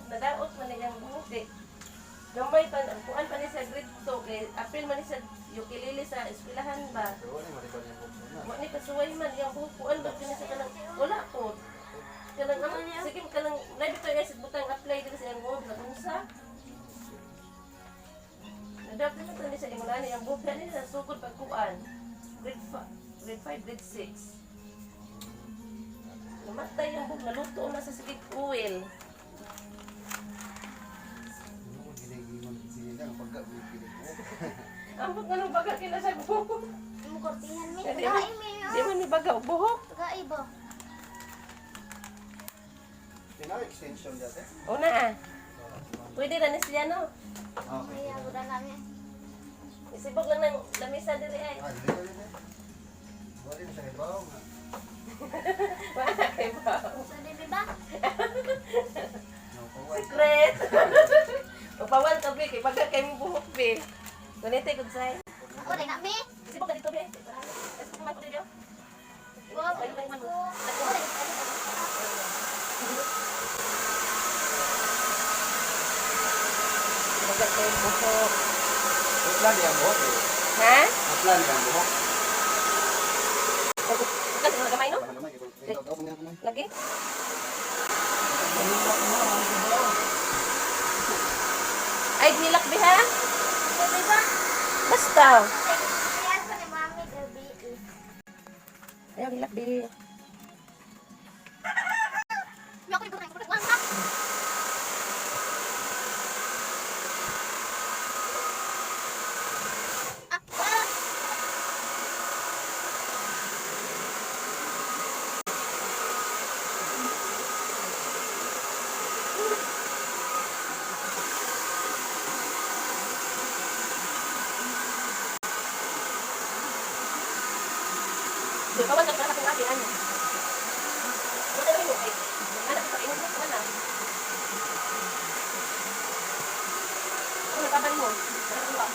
Nadaot man niyang buhok eh. Gamay pa, kuan pa ni sa grade 2, kay apil man ni sa ukulele sa eskwelahan ba. Pero wala maribal yung buhok na. Wa ni kasuway man iyang buhok, kuan ba kini sa kanang wala ko. Kanang ano, sige kanang labi to sa butang apply diri sa iyang buhok sa unsa. Nadaot man to ni sa ingon ani ang buhok ni sa sugod pag kuan. Grade 5, grade 5, grade 6. Namatay ang buhok, naluto na sa sigig oil. Ano ginagiman sige lang pagka ginig mo. Ang pag anong baga kina sa buhok. Mo kortihan mi. Di Tagay mi. Di man ni baga og buhok. Tagay ba? Tinaw extension dati. Una ah. Pwede na ni siya no. Okay. Ay, ako na namin. Isibog lang ng lamisa diri ay. Ah, dili dili. Wala na siya kay bawo nga. Wala kay ba. Sa dili ba? No, paway. Secret. Upawal ka be kay baga kay mo buhok be. Ganito gud say. Ako na mi. Isibog ka dito be. Es ko man ko dito. Wow. Ay, ay, man. Ako na. Baga kay buhok. Uplan niya ang buhok eh. Ha? Uplan niya ang buhok. Kasi mga gamay no? Ano naman, ikaw ikaw ikaw naman. Lagi. Ay, nilak be ha? Gabi ba? Basta. Kaya sa ni mami gabi. Eh. Ayaw, nilak be. Mi ako ni ko na. Ah, ah. Pawal ka para kung ate ano. Wala na mo kay anak sa inyo ko na. Ano taban mo? Ano ba?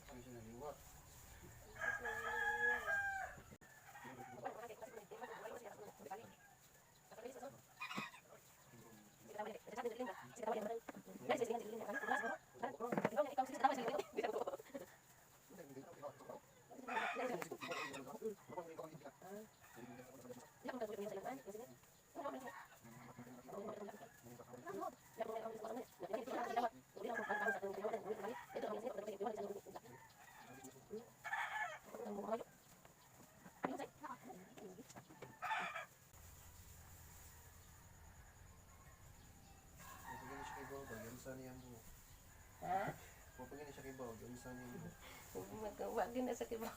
Ano siya naliwat? Pagin siya kay bawo, unsa niya ang buhok. Ha? Pagin siya kay bawo, unsa niya ang buhok. Magawa din na sa kibaw.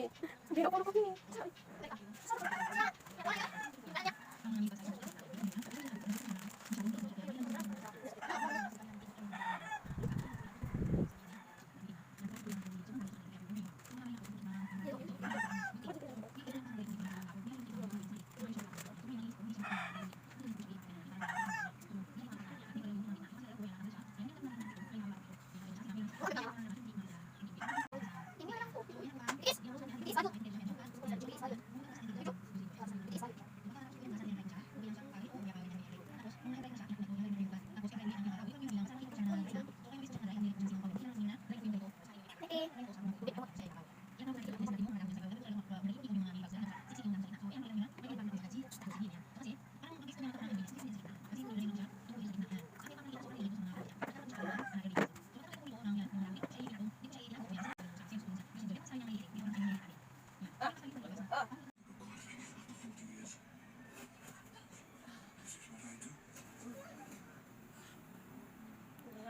Bi. Bi, ako ko bi.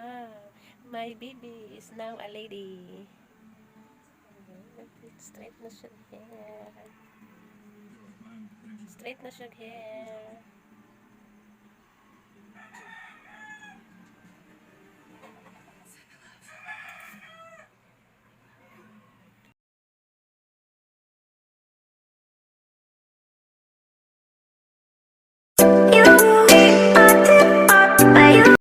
Wow, my baby is now a lady. Straight na siya hair. Straight na siya hair.